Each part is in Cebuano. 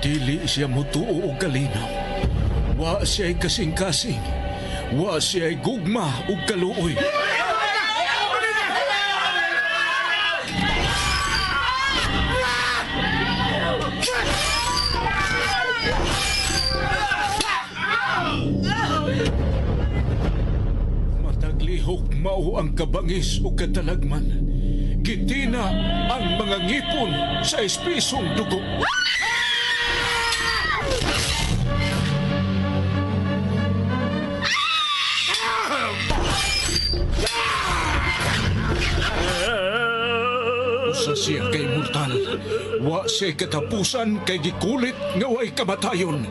Dili siya mutuo og kalinaw. Wa siya'y kasing-kasing. Wa siya'y gugma ug kaluoy. Mataglihok mao ang kabangis ug katalagman. Gitina ang mga ngipon sa espisong dugo. Usa siya kay mortal. Wa siya katapusan kay gikulit nga way kamatayon.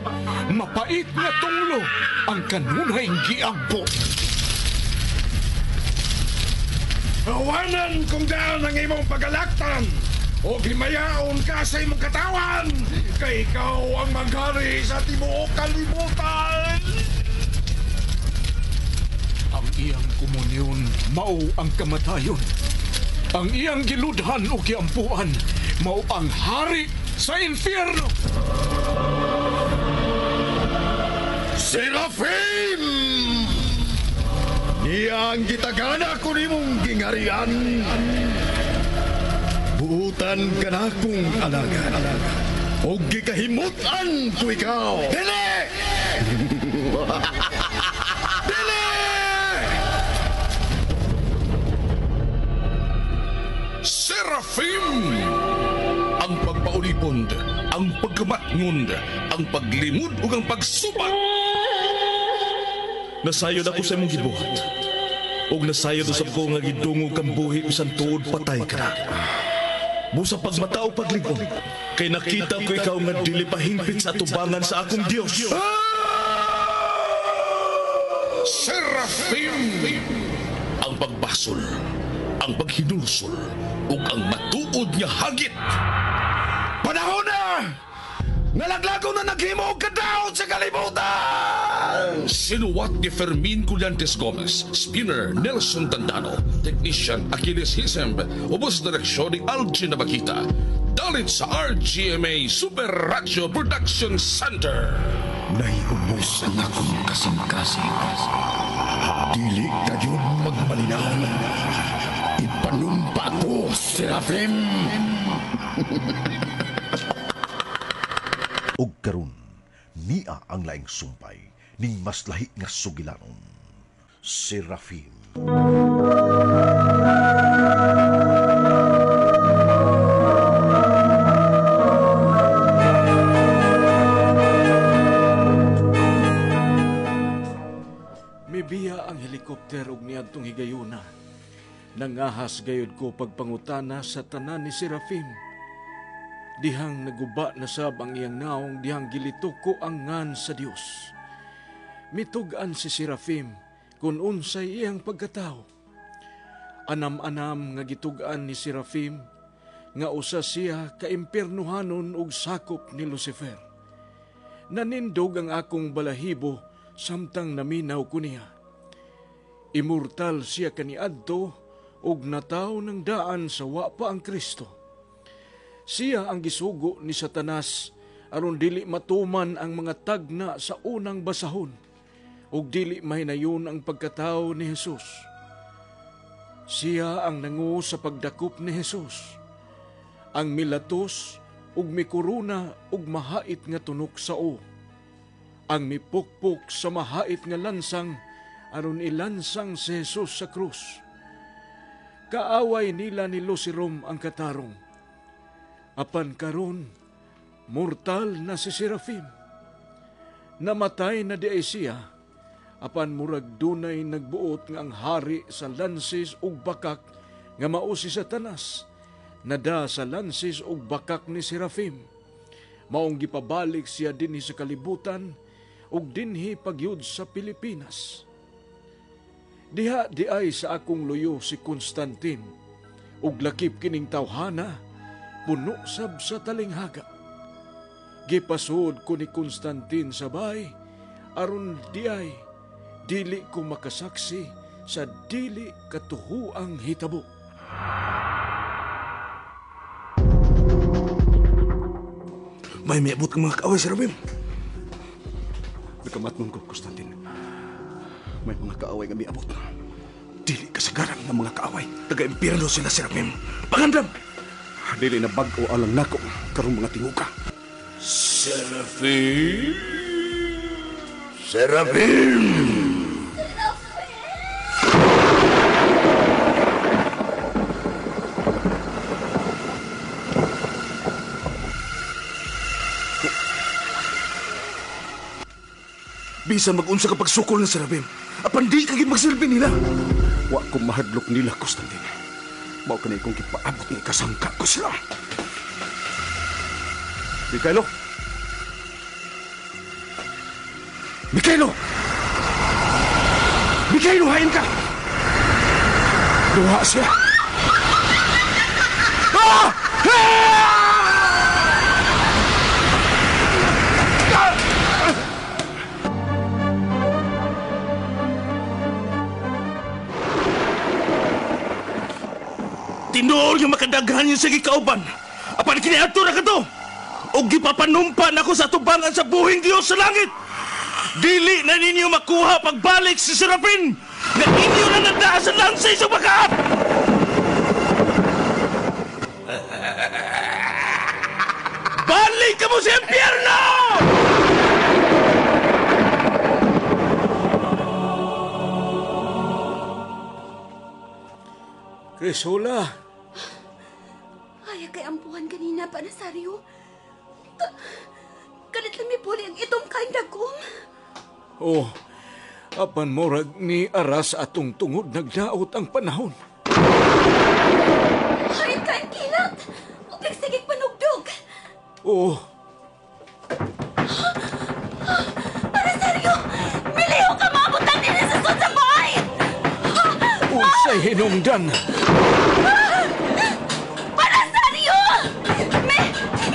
Mapait nga tunglo ang kanunay giampo. Awanan kung daan ang imong pagalaktan o himayaon ka sa imong katawan kay ikaw ang maghari sa tibuok kalibutan. Ang iyang komunyon mao ang kamatayon. Ang iyang giludhan o giampuan mao ang hari sa impyerno. Serafim! Niya ang gitagana ko nimong gingarian. Buutan ka na kong alagad. O gikahimutan ko ikaw. Dili! Dili! Serafim! Ang pagpaulipon, ang pagkamatngon, ang paglimod ug ang pagsubat. Nasayod ako sa imong gibuhat. Ug nasayod usab ko nga gidungog kang buhi bisan tuod patay ka na. Busa pagmata o paglig-on, kay nakita ko ikaw nga dili pa hingpit sa atubangan sa akong Dios. Serafim! Ang pagbasol, ang paghinulsol, ug ang matuod nga hagit. Panahon na! Nalaglago na naghimo og kadaot sa kalibutan! Sinuwat ni Fermin Collantes Gomez, Spinner Nelson Tandano, Technician Achilles Hisemb, ubos direksyon ni Algin Nabakita. Dalit sa RGMA Super Radio Production Center. Naiubos ang akong kasing-kasing. Dili kayo magmalinaw. Ipanumpa ko, Serafim! Og karon niya ang laing sumpay ning mas lahi nga sugilanon, Serafim. Mibiya ang helikopter og niadtong higayuna. Nangahas gayud ko pagpangutana sa tanan ni Serafim. Dihang naguba na sab ang iyang naong, dihang gilituko ang ngan sa Dios. Mitug-an si Serafim kung unsay iyang pagkatao. Anam-anam nga gitug-an ni Serafim nga usa siya kaimpiernohanon og sakop ni Lucifer. Nanindog ang akong balahibo samtang naminaw ko niya. Immortal siya kaniadto ug nataw ng daan sa wa pa ang Kristo. Siya ang gisugo ni Satanas aron dili matuman ang mga tagna sa unang basahon ug dili mahinayon ang pagkatao ni Jesus. Siya ang nangu sa pagdakop ni Jesus. Ang milatos ug mikorona ug mahait nga tunok sa o. Ang mipukpok sa mahait nga lansang aron ilansang si Jesus sa krus. Kaaway nila ni Lucirom ang katarong. Apan karon, mortal na si Serafim. Namatay na di ay siya, apan murag dunay nagbuot nga ang hari sa lansis ug bakak nga mao si Satanas, nada sa lansis ug bakak ni Serafim. Maong gipabalik siya dinhi sa kalibutan ug dinhi pagyud sa Pilipinas. Diha di ay sa akong luyo si Constantine ug lakip kining tawhana puno sab sa talinghaga. Gipasud ko ni Constantine sa bay aron di ay dili ko makasaksi sa dili katuhuang hitabo. May miabot kang mga kaaway, Serafim. Nakamatnon ko, Constantine. May mga kaaway nga miabot. Dili kasagaran ng mga kaaway. Taga-impyerno sila, Serafim. Pangandam! Dili na bag-o alang nako karong mga tinguka. Serafim! Serafim! Bisan mag-unsa ka pagsukol na Serafim, apan di ka gid magsilbi nila. Wa ko mahadlok nila, Constantine. Mao kani kong gipaabot nga ikasangka ko sila. Mikhailo! Mikhailo! Mikhailo, hain ka! Duha siya! Ah! Ah! Tinuol nga makadaghan yung sige kauban. Apan kiniadto na kato. Og gipapanumpa nako sa atubangan sa buhing Dios sa langit. Dili na ninyo makuha pagbalik si Serafin nga inyo na nagdaa sa lansay sa bakaap. Balik ka mo sa impyerno! Crisula! Ay, kay ampuhan kanina pa, Nazario. Kalit lang may puli ang itong kain dagom. Oh, apan murag ni aras atong tungod nagdaot ang panahon. Ay, kain kilat! Ug nagsigig panugdog! Oh, Nazario! Miliho ka maabutan din sa sud sa bahay! Unsay hinungdan? Panasario!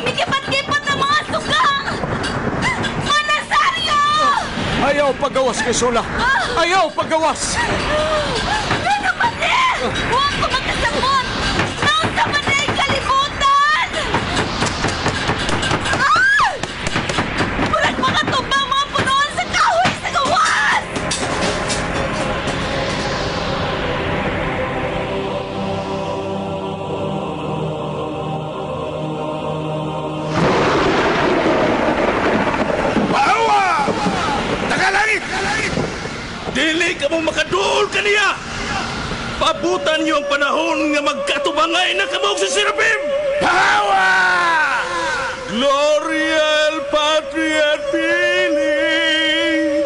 May kipat-kipat na mga suga! Panasario! Ayaw pagawas, Crisula! Ayaw pagawas! Ano ba ni? Huwag ko magkasabot! Naunsa man na ang kalibutan! Ah! Murag mga tumbang mga punuan sa kahoy sa gawas! Pawa! Tagalangit! Dili ka mo makaduol kaniya! Pabutan niyo ang panahon nga magkatubangay na kamog si Serafim! Pawa! Gloria al Patri et Filii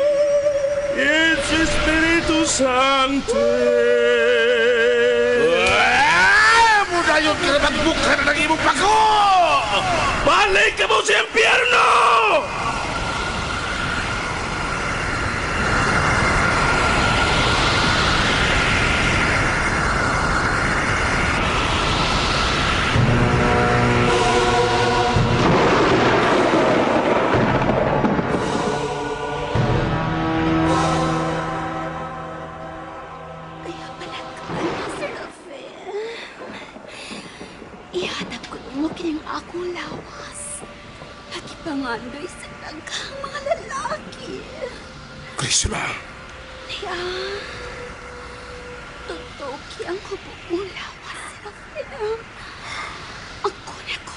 et Spiritu Sancte. Mudayon ka na magbukha na ng imong pako! Balik ka mo sa impyerno! Kaya pala ka na, Serafin. Ihatag ko mo kining akong lawas. Nakipangandoy sa daghang mga lalaki. Crisula! Kaya, tutuki ang hubong lawas, Serafin. Ako na ko,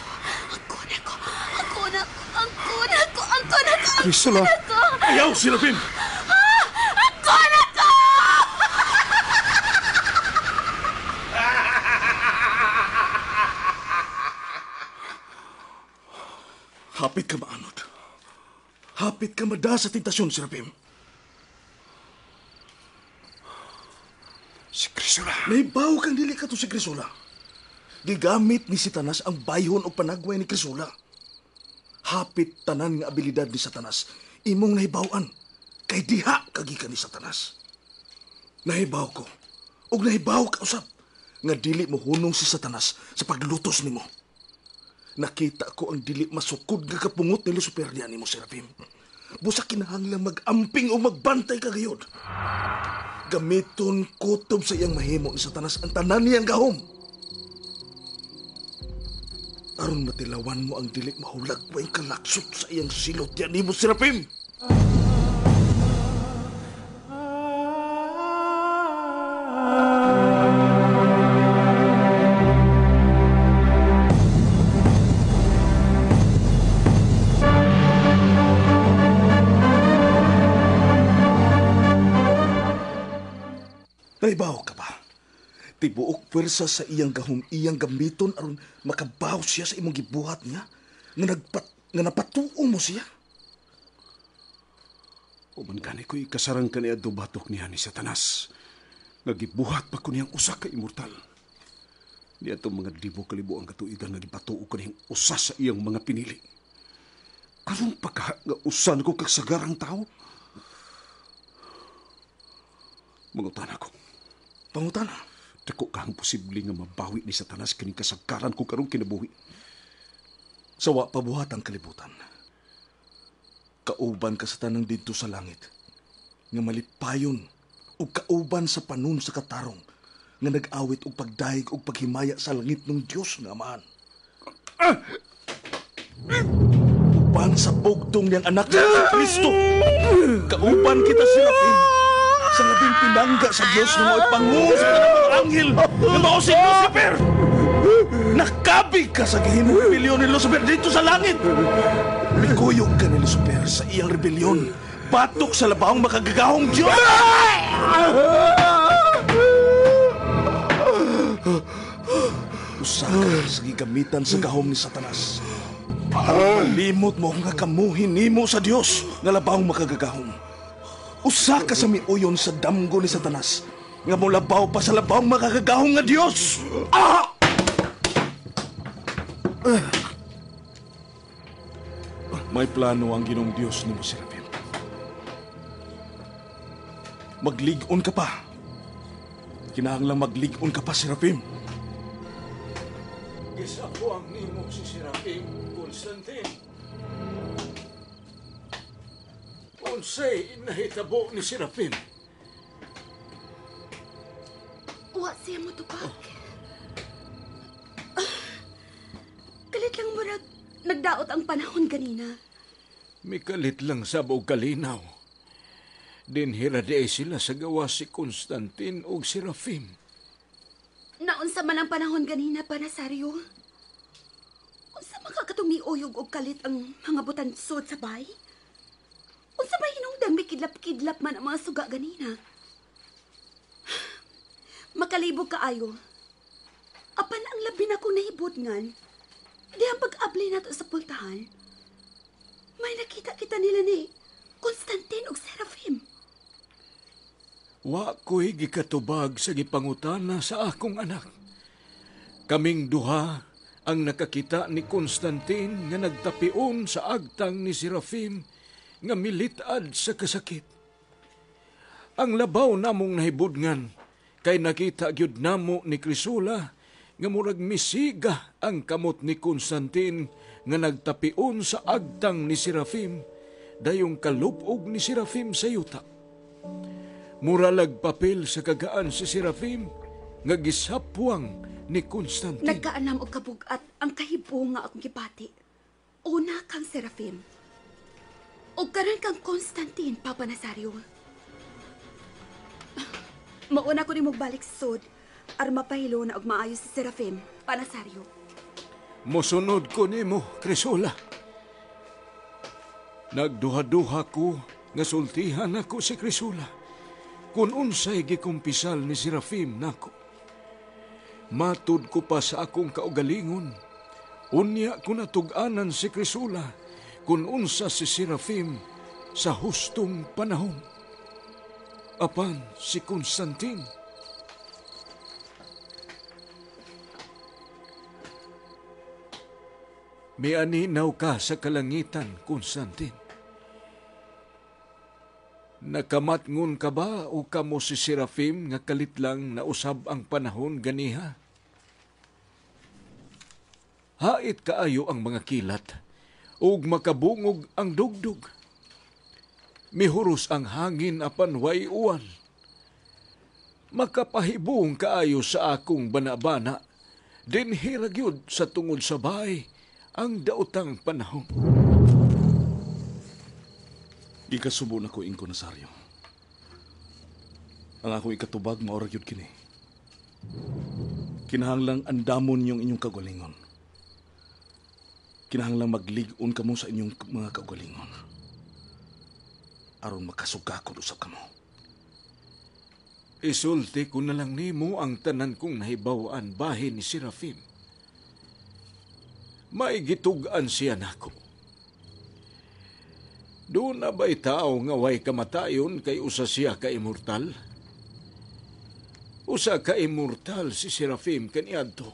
ako na ko, ako na ko, ako na ko, ako na ko, Crisula! ako! Ayaw, Serafim! Ako na ko! Hapit ka maanod. Hapit ka mada sa tentasyon, Serafim. Si Crisula! Nahibaw kang dili ka to si Crisula. Gigamit ni Satanas ang bayhon o panagway ni Crisula. Hapit tanan nga abilidad ni Satanas, imong nahibaw-an. Kay diha kagikan ni Satanas. Nahibaw ko, ug nahibaw ka usab, nga dili mo hunong si Satanas sa paglutos nimo. Nakita ko ang dili masukod nga kapungot ni Lucifer diyan nimo, Serafim. Busa kinahanglan mag-amping o magbantay ka gayod. Gamiton kutob sa iyang mahimo ni Satanas ang tanan niyang gahom. Aron matilawan mo ang dili mahulagway kalaksot sa iyang silot yan nimo, Serafim. Naibaw ka ba? Tibuok pwersa sa iyang gahom iyang gamiton aron makabaw siya sa imong gibuhat niya nga nga napatuo mo siya. Uman gani ko ikasarang kaniadto batok niya ni Satanas nga gibuhat pa ko niyang usa ka immortal. Niadto mga libo kalibo ang katuigan nga gipatuo ko niyang usa sa iyang mga pinili. Karon pa ka nga usan ko kagsagarang tao? Mangutana ko. Pangutana? Dako ka ang posible nga mabawi ni Satanas kining kasagaran ko karong kinabuhi. Sawa pabuhat ang kalibutan. Kauban ka sa tanang didto sa langit, nga malipayon ug kauban sa panon sa katarong, nga nag-awit og pagdayeg og paghimaya sa langit ng Dios nga Amahan. Uban sa bugtong niyang anak na si Kristo. Kauban kita, Serafim, sa labing pinangga sa Dios nga mao'y pangulo sa tanang mga anghel nga mao si Lucifer. Nakabig ka sa gihimong rebelyon ni Lucifer dito sa langit. Mikuyog ka ni Lucifer sa iyang rebelyon, batok sa labawng makagagahong Dios. Usa ka sa gigamitan sa gahom ni Satanas. Limot mo nga kamuhin nimo sa Dios nga labawng makagagahom. Usa ka sa miuyon sa damgo ni Satanas nga molabaw pa sa labawng makagagahom nga Dios. Ah! May plano ang Ginoong Dios nimo, Serafim. Maglig-on ka pa. Kinahanglang maglig-on ka pa, Serafim. Gisapuang nimo si Serafim, Constantine. Unsay nahitabo ni Serafim? Wa siya mo tubag. Kalit lang murag nagdaot ang panahon ganina. Mikalit lang sab og kalinaw. Dinhira di sila sa gawa si Constantine og Serafim. Naunsa man ang panahon ganina pa, Nazario? Unsa man ka katong miuyog og kalit ang mga butansod sa bay? Unsa may hinungdan may kidlap-kidlap man ang mga suga ganina? Makalibog kaayo. Apan ang labi na kong nahibutngan, di ang pag-abli nato sa pultahan. May nakita kita nila ni Constantine ug Serafim. Wa ko'y gikatubag sa gipangutana sa akong anak. Kaming duha ang nakakita ni Constantine nga nagtapion sa agtang ni Serafim nga militad sa kasakit. Ang labaw namong nahibudngan kay nakita gyud namo ni Crisula nga murag misiga ang kamot ni Constantine nga nagtapion sa agtang ni Serafim dayong kalupog ni Serafim sa yuta. Muralag papel sa kagaan si Serafim nga gisapwang ni Constantine. Nagkaanam og kabugat ang kahibo nga akong gibati. Una kang Serafim. Og karon kang Constantine, Papa Nazario. Mauna ko nimog balik sa sud aron mapahilo na og maayo si Serafim, Pa Nazario. Mosunod ko nimo, Crisula. Nagduha-duha ko nga sultihan ako si Crisula kung unsay gikumpisal ni Serafim nako. Matud ko pa sa akong kaugalingon. Unya ko natug-anan si Crisula kung unsa si Serafim sa hustong panahon. Apan si Constantine. Mianinaw ka sa kalangitan, Constantine. Nakamatngon ka ba o kamo si Serafim nga kalit lang nausab ang panahon ganiha? Hait kaayo ang mga kilat ug makabungog ang dugdug. Mihuros ang hangin apan way uwan. Makapahibong kaayo sa akong banabana Dinhira gyud sa tungod sa bay ang daotang panahon. Gikasubo na ko ingko Nazario. Ang akong ikatubag mao ra gyud kini. Kinahanglang andamon yung inyong kaugalingon. Kinahanglang maglig-on kamo sa inyong mga kaugalingon. Aron makasugakod usab kamo. Isulti ko na lang nimo ang tanan kong nahibaw-an bahin ni Serafim. May gitug-an siya nako. Doon na ba'y tao nga way kamatayon kay usa siya ka immortal? Usa ka immortal si Serafim kaniadto.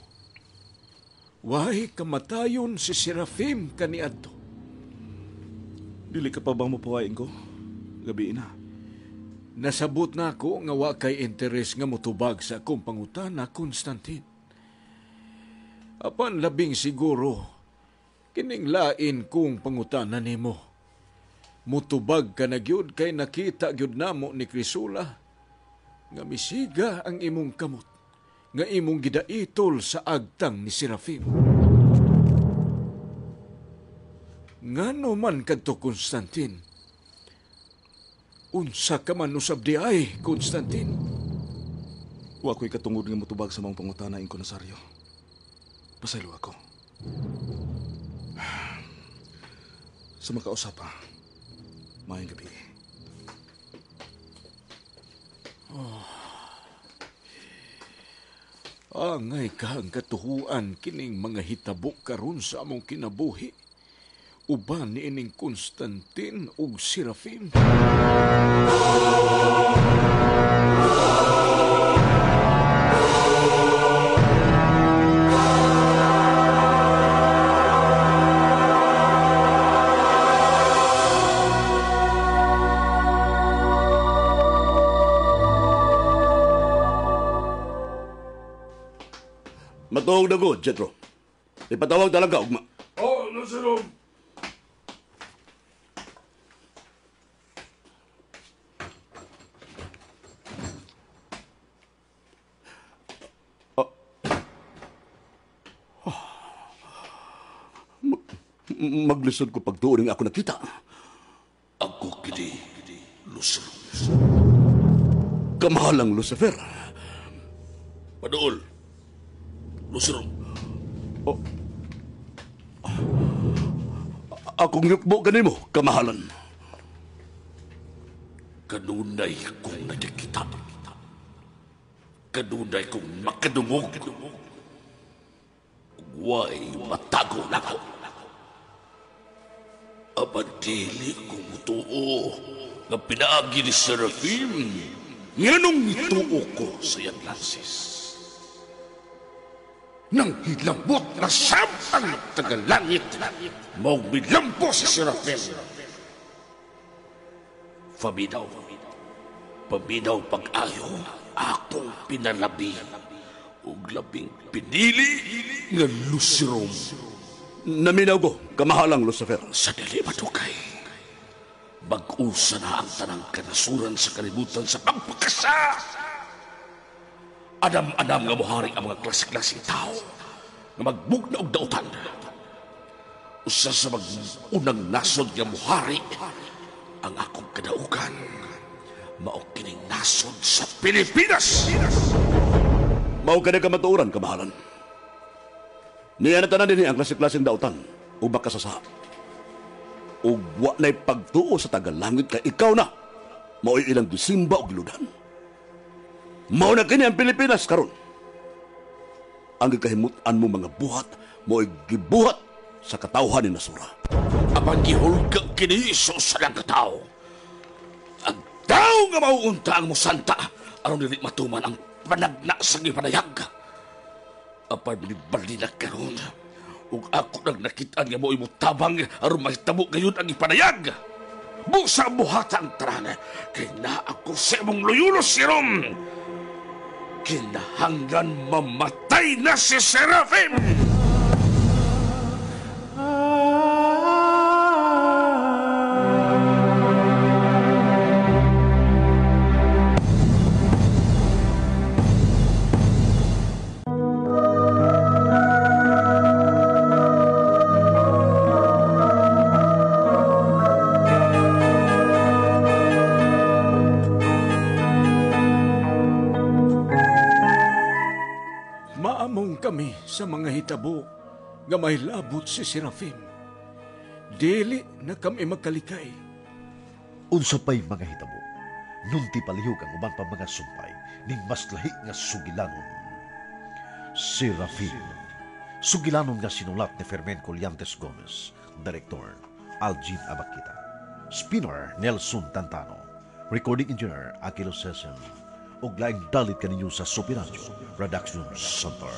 Way kamatayon si Serafim kaniadto. Dili ka pa ba mopawain ko? Gabi na. Nasabot na ako nga wa kay interes nga motubag sa akong pangutana, Constantine. Apan labing siguro, kining lain kong pangutana nimo. Mutubag ka na gyud kay nakita gyud namo ni Crisula nga misiga ang imong kamot, nga imong gidaitol sa agtang ni Serafim. Ngano man kadto, Constantine? Unsa ka man usab di ay, Constantine? Wa ko'y katungod nga motubag sa mga pangutana ingko Nazario. Pasaylo ako. Sa makausap pa, maayong gabi. Oh. Angay ka ang katuhuan kining mga hitabo karon sa among kinabuhi. Uban ni ining Constantine ug Serafim. Matuog na ko, Jetro. Ipatawag talaga, ugma. Oh, Lucero. Maglisod ko pagtuon nga ako nakita. Ako kini, Lucero. Kamahalang Lucifer. Paduol. Lucero. Oh. Akong yukbo ganimo, kamahalan. Kanunay kong nakikita. Kanunay kong makadungog. Way matago na ko. Apan dili kong mutuo nga pinaagi ni Serafim. Nganong nituo ko sa iyang lansis. Nang hilambot na sab ang tagalangit, maong milampo si Serafim. Paminaw, paminaw pag-ayo, akong pinalabi, ug labing pinili nga Lucero. Naminaw ko, kamahalang Lucifer. Sa dili matukay, mag-usa na ang tanang kanasuran sa kalibutan sa pagpakasa. Adam-adam nga muhari ang mga klase-klaseng tao nga magbugna og dautan. Usa sa mag-unang nasod nga muhari ang akong kadaugan. Mao kining nasod sa Pilipinas. Mao kani kamatuoran, kamahalan. Niya na tanan dinhi ang klase-klaseng dautan ug makasasa. Ug wa na'y pagtuo sa tagalangit kay ikaw na mao'y ilang gisimba og giludan. Mao na kini ang Pilipinas karon. Ang gikahimut-an mo mga buhat mo'y gibuhat sa katawhan ni Nasura. Apan gihulga kini sa usa lang ka tawo. Ang tawo nga mauunta ang musanta aron dili matuman ang panagna sa gipanayag. Apan nibalilag karon ug ako nang nakit-an nga mo'y motabang aron mahitabo gayon ang ipanayag. Busa buhata ang tanan kay naa ako sa imong luyulos sirom. Kinahanglan mamatay na si Serafim! Sa mga hitabo nga mahilabot si Serafim, dili na kami magkalikay. Unsa pa'y mga hitabo, nunti palihog ang uban pa mga sumpay ning mas lahi nga sugilanon. Serafim. Sugilanon nga sinulat ni Fermin Collantes Gomez, Director Aljin Abakita, Spinner Nelson Tantano, Recording Engineer Aquilo Sesem, ug laing dalit kaninyo sa Super Radyo Production Center.